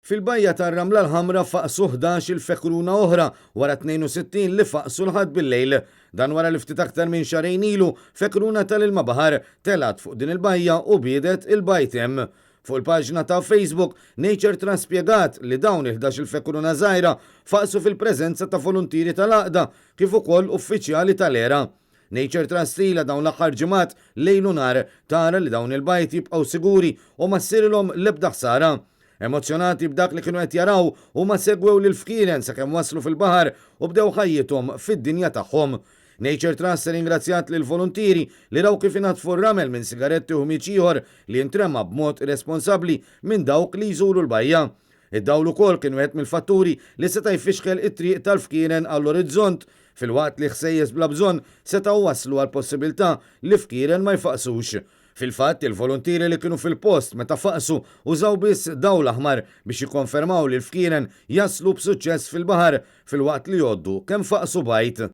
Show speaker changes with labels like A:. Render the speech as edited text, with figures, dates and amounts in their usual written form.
A: Fil-bajja tar-Ramla l-Ħamra faqsu 11-il fekruna oħra wara 62 li faqsu l-Ħadd bil-lejl. Dan wara li ftit aktar minn xahrejn ilu fekruna tal-ilma baħar telgħet fuq din il-bajja u biedet il-bajd hemm. Fuq il-paġna ta' Facebook, Nature Trust spjegat li dawn il-11-il fekruna żgħira faqsu fil-preżenza ta' voluntieri tal-għaqda kif ukoll uffiċjali tal-ERA. Nature Trust ilha dawn l-aħħar ġimgħat lejl u nhar tara li dawn il-bajd jibqgħu siguri u ma ssirilhom l-ebda ħsara. Emozzjonati b'dak li kienu qed jaraw, huma segwew lill-fkieren sakemm waslu fil-baħar u bdew ħajjithom fid-dinja tagħhom. Nature Trust irringrazzjat lill-voluntieri li raw kif inaddfu r-ramel minn sigaretti u ħmieġ ieħor li jintrema b'mod irresponsabbli minn dawk li jżuru l-bajja. Id-dawl ukoll kien wieħed mill-fatturi li seta' jfixkel it-triq tal-fkieren għall-orizzont, filwaqt li ħsejjes bla bżonn setgħu wasslu għall-possibilità li fkieren ma jfaqqsux. Fil-fatt, il-voluntieri li kienu fil-post meta faqqsu użaw biss dawl aħmar biex jikkonfermaw li l-fkieren jaslu b'suċċess fil-baħar filwaqt li jgħoddu kemm faqqsu bajd.